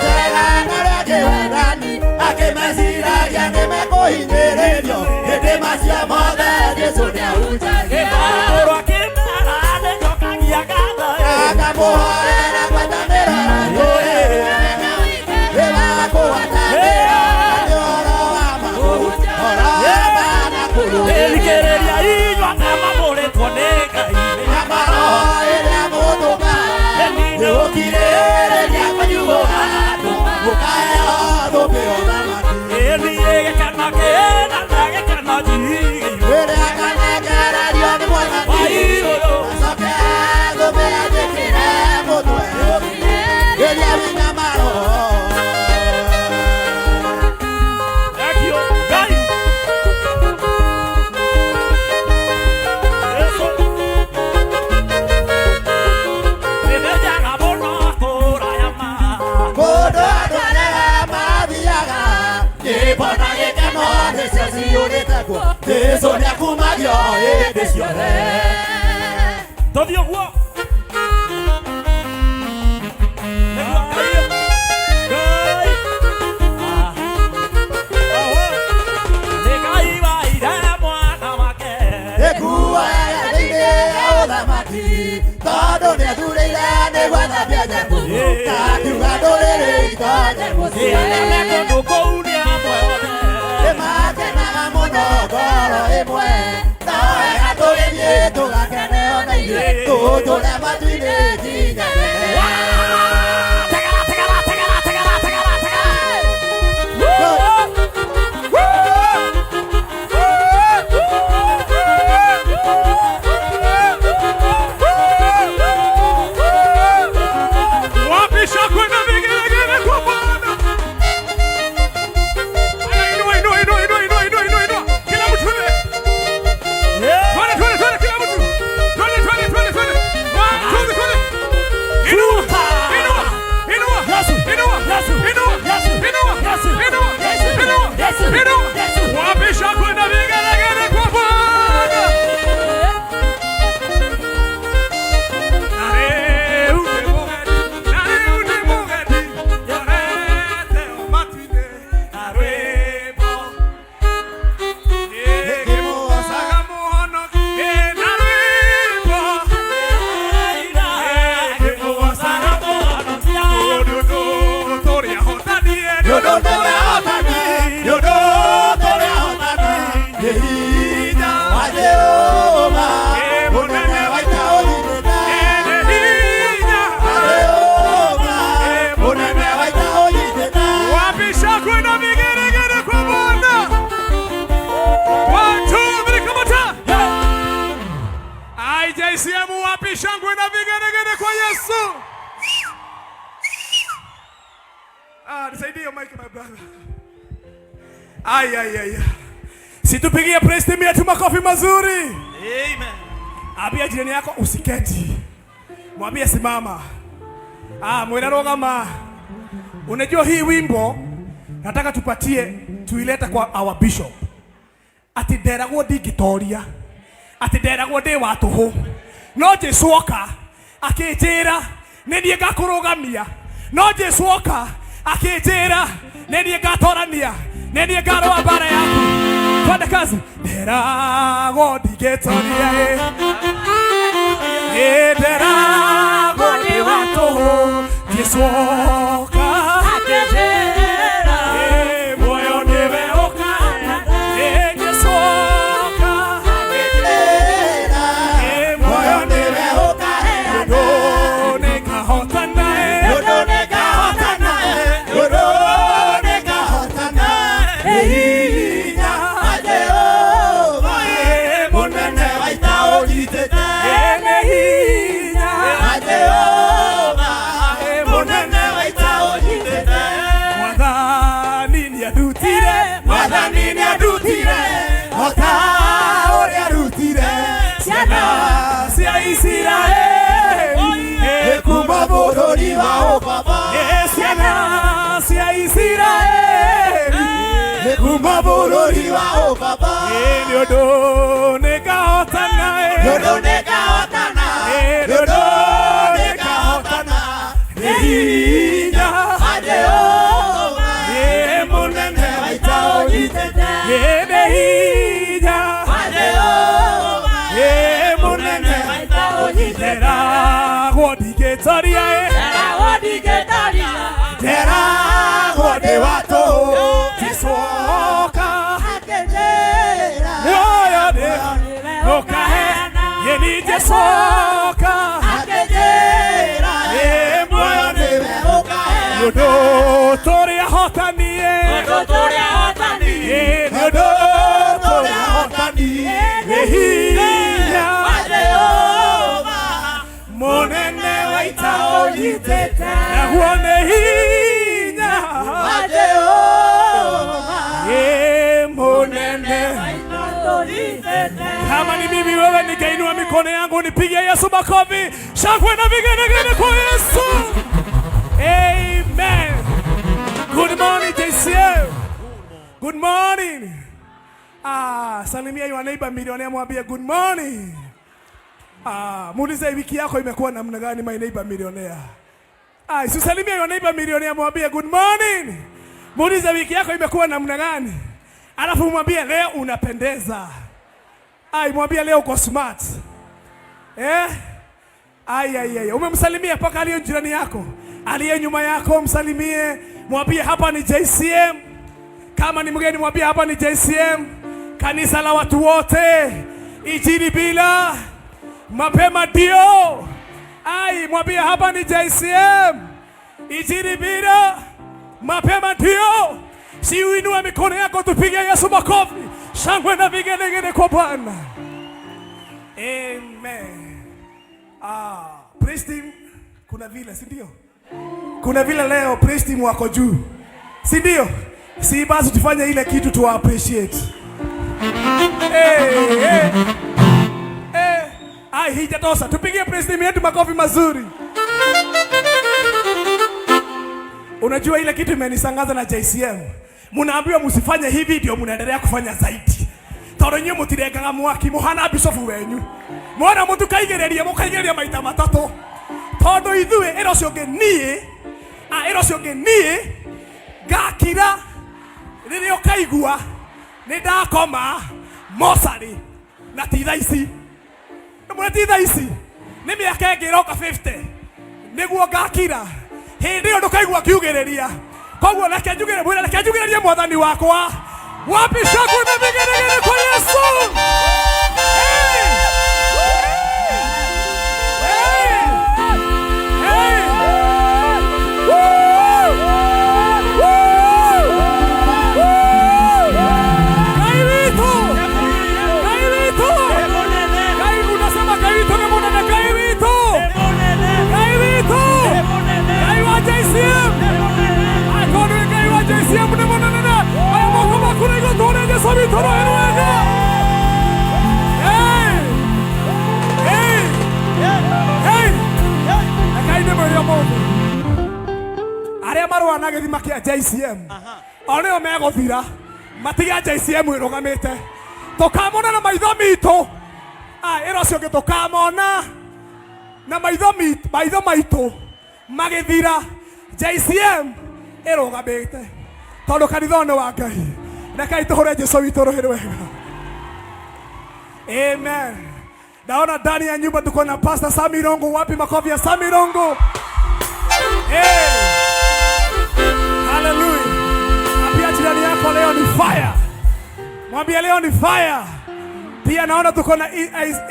Njega na rĩa kĩwendani akĩmeciragia nĩmekũhinyĩrĩrio hĩndĩ macio mothe Jesũ nĩahunjagia. Paulo akĩmera nĩnjokagia ngatho. Akamũhoera ngwatanĩro ĩwakũgwatanĩra nĩ ũhoro wa ma, ũhoro wa ma na kũrũĩrĩra. Thikĩrĩria inyuĩ arĩa mamũrĩtwo nĩ Ngai. Mĩnyamaro ĩrĩa mũtũkaga nĩgũkirĩrĩria kũnyuũka mũkaheo thũmbĩ ya ũthamaki. Ĩni gĩkeno kĩna na gĩkeno njigĩirwo Rĩrĩa akanegererio nĩ Mwathani wa igũrũ. acoke thũmbĩ anjĩkĩre mũtwe rĩrĩa mĩnyamaro. Thank you, Ngai. Yesu. Nĩnjaga mũno kũraya ma. Kũndũ andũ arĩa mathiaga nyĩmbo na gĩkeno nĩcio ciyũrĩte kuo. Jesũ nĩakumagio hĩndĩ ciothe. Tũthiĩ ũguo. Nĩguo Ngai. Ngai. Ah. Aho. Nĩ Ngai waire mwana wake. Ĩkuaga thĩinĩ ya ũthamaki tondũ nĩathurĩire nĩguo athambie njaku na akiuga ndũrĩrĩ itonye mũciĩ. Arĩa me kũndũ kũu nĩ amwe othe. Nĩmakenaga mũno ngoro ĩmwe no wega tũgĩthiĩ tũgakene ona ithuĩ tũtũre matu-inĩ nginya tene. Tegera, tegera, tegera, tegera, tegera, tegera. Wapi shangwe na vigelegele kwa Bwana? Haya, inua, inua, inua, inua, inua, inua, inua, inua. Kila mtu ne. Twende, twende, twende, kila mtu. Twende, twende, twende, twende. One, two, twende. Inua, inua, inua, Yesu. inua, Yesu. inua, Yesu. inua, Yesu. inua, Yesu. inua, Yesu. inua. Yesu. Wapi shangwe na vigelegele kwa Bwana? Nĩ ũndũ tũrahotana, nĩ ũndũ tũrahotana, nĩ hinya wa Jehova, mũnene wa ita ũnyitĩte. Wa Jehova, mũnene wa ita ũnyitĩte. Wapi shangwe na vigelegele kwa Bwana? One, two, three, come on, time. IJCM, wapi shangwe na vigelegele kwa Yesu? Ah, nisaidie hiyo mic, my brother. Ai, ai, ai. Situpigie praise team yetu makofi mazuri. Amen. Ambia jirani yako usiketi. Mwambie simama. Ah, mwira rugama. Unajua hii wimbo nataka tupatie tuilete kwa our bishop. Ati nderagwo ndingĩtoria. Ati nderagwo ndĩ wa tũhũ. No Jesu oka akĩnjĩra nĩ niĩ ngakũrũgamia. No Jesu oka akĩnjĩra nĩ niĩ ngatorania. Nĩ niĩ ngarũa mbara yaku. Twende kazi. Nderagwo ndingĩtoria ĩ. Ĩ nderagwo ndĩ wa tũhũ. Jesu oka Akĩnjĩra. Ĩ muoyo nĩwe ũkaheana. Ĩ Jesu oka Ĩ muoyo Muoyo nĩwe nĩwe ũkaheana. ũndũ nĩngahotana ĩ. Ũndũ nĩngahotana, ũndũ nĩngahotana, nĩ hinya wa Jehova, mũnene wa ita ũnyitĩte. Ĩ nĩ hinya Wa Jehova, mũnene wa ita ũnyitĩte. Mwathani nĩandutire. Mwathani nĩandutire, o ta ũrĩa arutire ciana cia Isiraeli. Ĩ kuma bũrũri wa ũkombo. Ĩ ciana cia Isiraeli. Ĩ kuma bũrũri wa ũkombo. Ĩ nĩ ũndũ nĩngahotana ĩ. Nĩ ũndũ nĩngahotana, Ĩ nĩ ũndũ nĩngahotana, nĩ hinya wa Nĩ wa tũhũ. Jesu oka. Akĩnjĩra. Muoyo nĩ ũkaheana. Ĩni Jesu oka. Akĩnjĩra. Ĩ muoyo nĩ Nĩwe ũkaheana. ũndũ tũrĩ ahotanie. Ĩ nĩ ũndũ tũrĩ ahotani. Nĩ hinya mũnene wa ita ũnyitĩte. Naguo nĩ hinya. Ĩ mũnene. Kama ni mimi wewe, nikainua mikono yangu nipige Yesu makofi, shangwe na vigelegele kwa Yesu. Amen. Good morning, JCM. Good morning. Ah, salimia your neighbor millionaire, mwambie good morning. Ah, muulize wiki yako imekuwa namna gani, my neighbor millionaire. Ah, usisalimie your neighbor millionaire, mwambie good morning. Muulize wiki yako imekuwa namna gani? Alafu mwambie leo unapendeza. Ai, mwambie leo uko smart. Eh? Ai, ai, ai. Umemsalimia mpaka aliye jirani yako, aliye nyuma yako msalimie, mwambie hapa ni JCM. Kama ni mgeni mwambie hapa ni JCM, kanisa la watu wote, injili bila mapema ndio. Ai, mwambie hapa ni JCM, injili bila mapema ndio. Si uinue mikono yako tupige Yesu makofi, shangwe na vigelegele kwa Bwana. Amen. Ah, praise team, kuna vile, si ndio? Kuna vile leo praise team wako juu, si ndio? Si basi tufanye ile kitu tu appreciate. Hey, hey. Hey. Ai, hijatosa. Tupigie praise team yetu makofi mazuri. Unajua ile kitu imenisangaza na JCM. Munaambiwa msifanye hivi ndio munaendelea kufanya zaidi. Tondu inyuĩ mũtirengaga mwaki mũhana bishofu wenyu. Mwona mũtukaigĩrĩria mũkaigĩrĩria maita matatũ. Tondu ithuĩ ĩra ũcio ũngĩ niĩ, ah, ĩra ũcio ũngĩ niĩ ngakira rĩrĩa ũkaigua nĩ ndakoma mocarĩ na ti thaa ici. Ndũmwĩre ti thaa ici, nĩ mĩaka ĩngĩ ĩroka 50 nĩguo ngakira. Hĩndĩ ĩyo ndũkaigua ngiugĩrĩria. Koguo reke njugĩre, mwĩre reke njugĩrĩrie mwathani wakwa. Wapi shangwe na vigelegele kwa Yesu? Hey! Hey! Hey! Woo! Woo! Woo! Ngai witũ! Ngai witũ! Ngai unasema Ngai witũ nĩ mũnene, Ngai witũ! Ngai witũ! Ngai wa JCM! Akorwo nĩ Ngai wa JCM nĩ mũnene na aya moko maku na igũrũ tũhũre Jesũ witũ rũhĩ rwega. Hey! Hey! Hey! Reke ndĩmwĩre ũmũthĩ arĩa marũa na gĩthima kĩa JCM o nĩo megũthira matige JCM ĩrũgamĩte. Tũkamona na maitho mitũ. Ah, ĩra ũcio ũngĩ tũkamona na maitho mitũ, maitho maitũ magĩthira JCM ĩrũgamĩte tondũ kanitha ũyũ nĩ wa Ngai. Rekei tũhũre Jesũ witũ rũhĩ rwega. Amen. Naona ndani ya nyumba tuko na Pastor Sami Rongo. Wapi makofi ya Sami Rongo? Hey. Hallelujah. Ambia jirani yako leo ni fire. Mwambie leo ni fire. Pia naona tuko na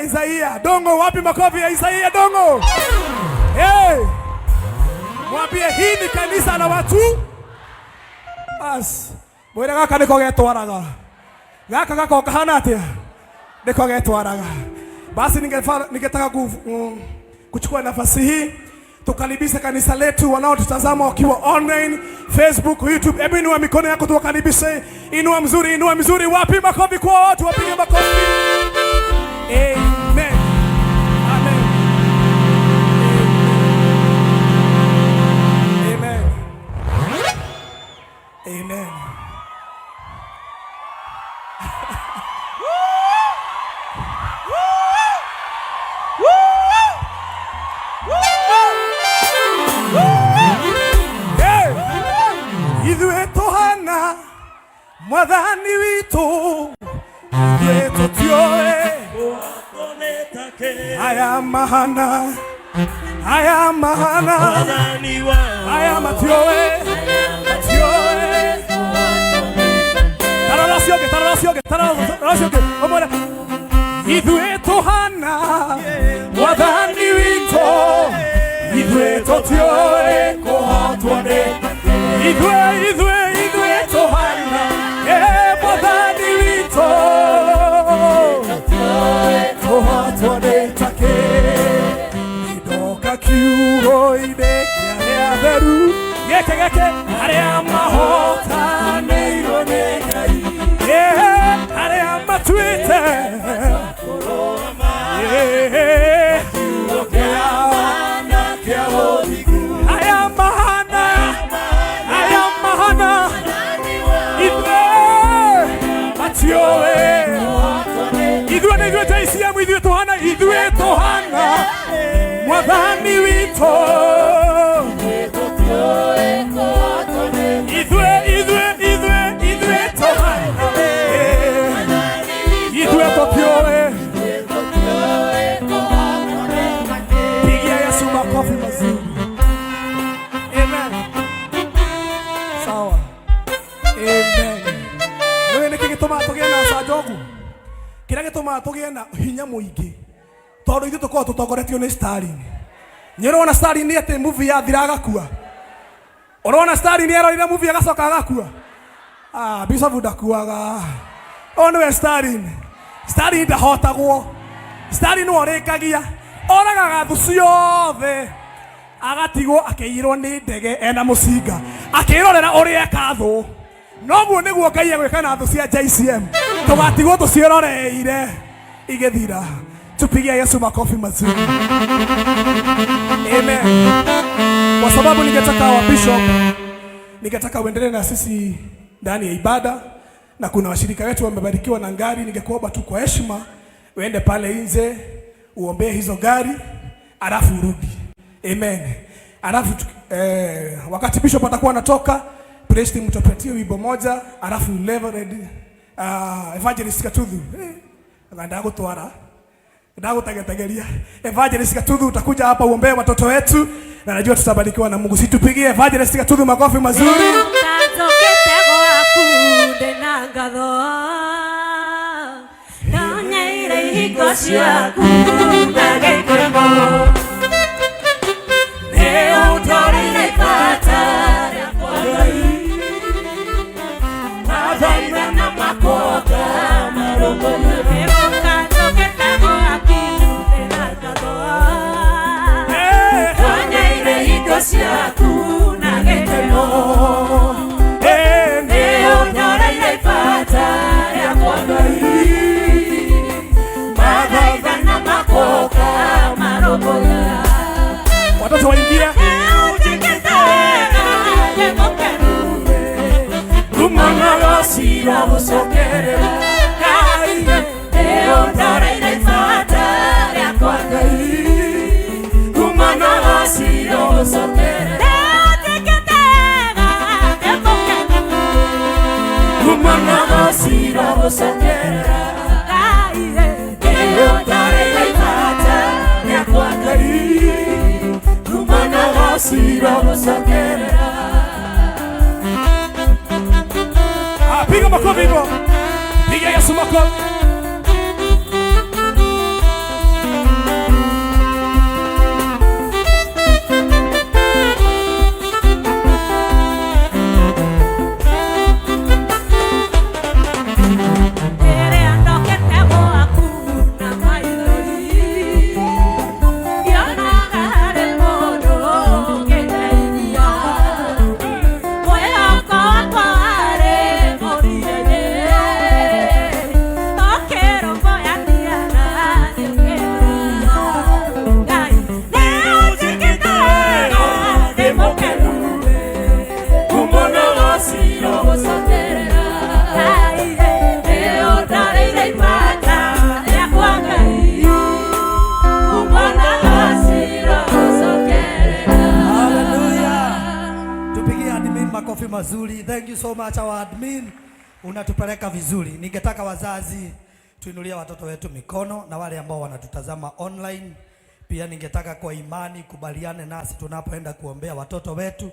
Isaia Dongo. Wapi makofi ya Isaia Dongo? Hey. Mwambie hii ni kanisa la watu. Bas. Mwĩre gaka nĩko getwaraga. Gaka gako kahana atĩa? Nĩko getwaraga. Basi ningetaka kuchukua nafasi hii tukaribishe kanisa letu wanaotutazama wakiwa online, Facebook, YouTube. Hebu inua mikono yako tuwakaribishe. Inua mzuri, inua mzuri. Wapi makofi kwa watu? Wapige makofi. Amen. Amen. Amen. Amen. Hey! Ithuĩ tũhana mwathani witũ, ithuĩ tũtiũĩ aya mahana, aya mahana, aya matiũĩ, matiũĩ. Ithwe ithwe ithwe tũhana Mwathani witũ tũhatwo nĩ takĩ ndoka kiugo-inĩ kĩa arĩa atheru gĩkĩ gĩkĩ arĩa mahotanĩirwo nĩ Ngai arĩa matuĩte aya mahana aya mahana ithuĩ matioĩ ithuĩ nĩ ithuĩ JCM ithuĩ tũhana ithuĩ tũhana Mwathani witũ ithuĩ ithuĩ ithuĩ ithuĩ tũhana ithuĩ tũtiũĩ. Pigia Yesu makofi mazuri. Amen. Sawa. Amen. Nĩũĩ nĩkĩ gĩtũmaga tũgĩe na canjogu? Kĩrĩa gĩtũmaga tũgĩe na hinya mũingĩ tondũ ithuĩ tũkoragwo tũtongoretio nĩ Stalin. Nĩ ũrona Stalin atĩ movie yathira agakua? Ũrona Stalin erorire movie agacoka agakua? Ah, Bishop ndakuaga. Ũyũ nĩwe Stalin. Stalin ndahotagwo. Stalin nĩwe ũrĩkagia. Oragaga thũ ciothe agatigwo akĩiyĩrwo nĩ ndege ena mũcinga akĩrorera ũrĩa eka thũ. Noguo nĩguo Ngai egwĩka na thũ cia JCM. Tũgatigwo tũciĩroreire igĩthira. Tupigie Yesu makofi mazuri. Amen. Kwa sababu ningetaka wa bishop, ningetaka uendelee na sisi ndani ya ibada, na kuna washirika wetu wamebarikiwa na gari. Ningekuomba tu kwa heshima uende pale nje uombee hizo gari, alafu urudi. Amen. Alafu wakati bishop atakuwa anatoka, praise team mtapatie wimbo moja, alafu Reverend Evangelist Katuthu ndagutwara ndagutagetegeria. Evangelist Katuthu utakuja hapa uombee watoto wetu, na najua tutabarikiwa na Mungu. Situpigie Evangelist Katuthu makofi mazuri. Ndanjokete gwaku ndĩna ngatho ndonyeire ihingo ciaku na gĩkeno nĩ ũndorĩire ibata rĩakwa Ngai mathaithana makwa marũmbũiye. Ndanjokete gwaku ndĩna ngatho ndonyeire ihingo ciaku na gĩkeno nĩ ũndorĩire ibata rĩakwa Ngai mathaithana makwa marũmbũiye. Watoto waingia. Njĩkĩte wega ndĩ mũkenu Kumana gacira gũcokerera Ngai nĩ ũndorĩire ibata rĩakwa Ngai Kumana gacira gũcokerera Njĩkĩte wega ndĩ mũkenu Kumana gacira gũcokerera Ngai nĩ ũndorĩire ibata rĩakwa Ngai Kumana gacira gũcokerera. Ah, piga makofi hivyo. Piga Yesu makofi. Rĩrĩa ndokĩte gwaku na maithori ndionaga harĩ mũndũ ũngĩndeithia mwĩhoko wakwa warĩ mũthia-inĩ ũkĩrũmbũyania na niĩ ũkĩndeithia Ngai nĩ ũnjĩkĩte wega ndĩ mũkenu Kumana gacira gũcokerera Ngai nĩ ũndarĩire ibata rĩakwa Ngai kumana gacira gũcokerera. Hallelujah. Tupigie admin makofi mazuri. Thank you so much our admin. Unatupeleka vizuri. Ningetaka wazazi tuinulie watoto wetu mikono na wale ambao wanatutazama online pia ningetaka kwa imani kubaliane nasi tunapoenda kuombea watoto wetu,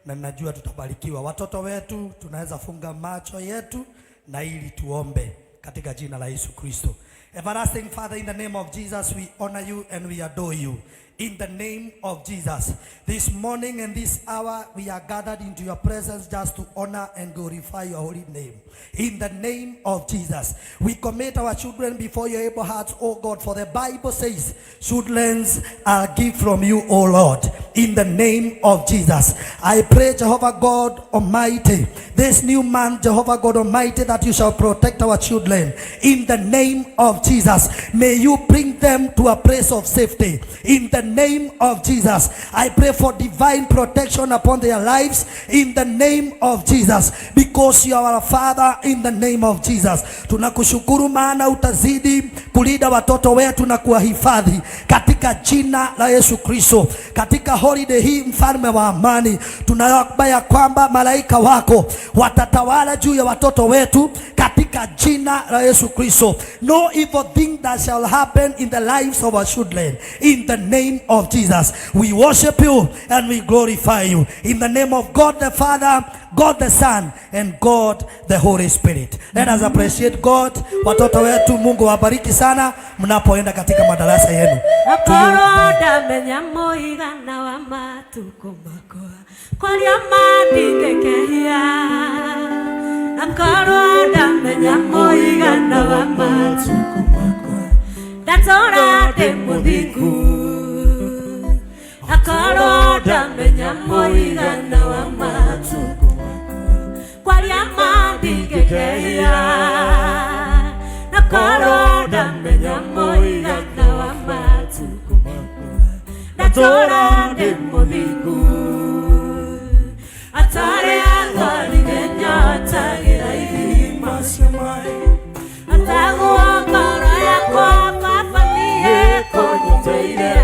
na ninajua tutabarikiwa. Watoto wetu tunaweza funga macho yetu na ili tuombe katika jina la Yesu Kristo. Everlasting Father, in the name of Jesus, we honor you and we adore you. In the name of Jesus. This morning and this hour, we are gathered into your presence just to honor and glorify your holy name. In the name of Jesus. We commit our children before your able hearts, O God, for the Bible says, children are a gift from you, O Lord. In the name of Jesus. I pray, Jehovah God Almighty, this new month, Jehovah God Almighty, that you shall protect our children. In the name of Jesus. May you bring them to a place of safety. In the name of Jesus. I pray for divine protection upon their lives. In the name of Jesus. Because you are our Father, in the name of Jesus. Tunakushukuru maana utazidi kulinda watoto wetu na kuwahifadhi katika jina la Yesu Kristo. Katika holiday hii, mfalme wa amani, tunaomba ya kwamba malaika wako watatawala juu ya watoto wetu katika jina la Yesu Kristo. No evil thing that shall happen in the lives of our children. In the name of Jesus, we worship you and we glorify you. In the name of God the Father, God the Son and God the Holy Spirit. Let us appreciate God. Watoto wetu, Mungu wabariki sana mnapoenda katika madarasa yenu. Akorwo ndamenya mũigana wa matukũ makwa, kwaria ma ndingĩkehia. Akorwo ndamenya mũigana wa matukũ makwa, ndatũra ndĩ mũthingu. Akorwo ndamenya mũigana wa matukũ makwa, kwaria ma ndingĩkehia. Akorwo ndamenya mũigana wa matukũ makwa, ndatũra ndĩ mũthingu. Atarĩ atwarire nyotagĩra ithima cia maĩ, ataguo ngoro yakwa baba niĩ kũnyitĩire.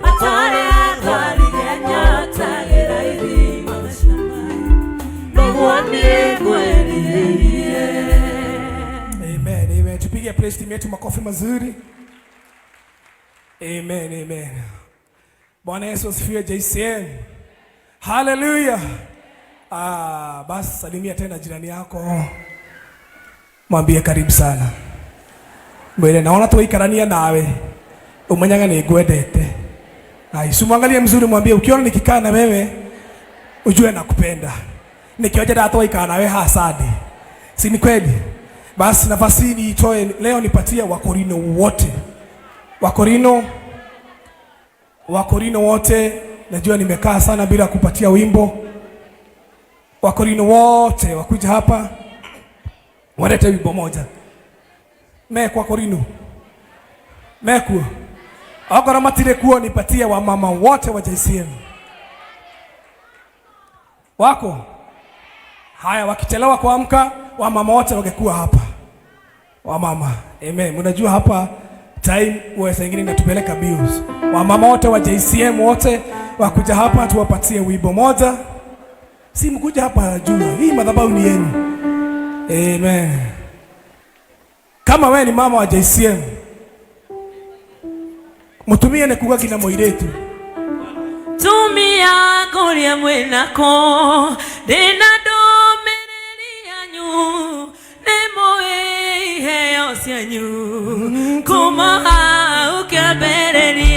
Atarĩ atwarire nyotagĩra ithima cia maĩ, noguo niĩ ngwĩrirĩirie. Amen, amen. Tupige praise team yetu makofi mazuri. Amen, amen. Bwana Yesu asifiwe JCM. Hallelujah. Ah, basi salimia tena jirani yako. Mwambie karibu sana. Mwele naona twaikarania nawe. Umenyaga ni ngwendete. Ai, simwangalie mzuri, mwambie ukiona nikikaa na wewe ujue nakupenda. Nikioja ndatwaikara nawe hasadi. Si ni kweli? Basi nafasi hii niitoe leo, nipatie Wakorino wote. Wakorino, Wakorino wote, najua nimekaa sana bila kupatia wimbo. Wakorino wote wakuja hapa walete wimbo moja. Mekwa Korino, mekuo okorwo matire kuo, nipatie wamama wote wa JCM wako. Haya, wakichelewa kuamka, wamama wote wangekuwa hapa. Wamama, amen. Mnajua hapa time huwa saa ingine inatupeleka bills. Wamama wote wa JCM wote wakuja hapa tuwapatie wimbo moja. Si mkuja hapa, jua hii madhabahu ni yenu. Amen. Kama wewe ni mama wa JCM, mutumie nĩ kuga kina mũirĩtu. Tumia kũrĩa mwĩnako, ndĩna ndũmĩrĩri yanyu, nĩ mũĩ iheo cianyu kuma hau kĩambĩrĩria.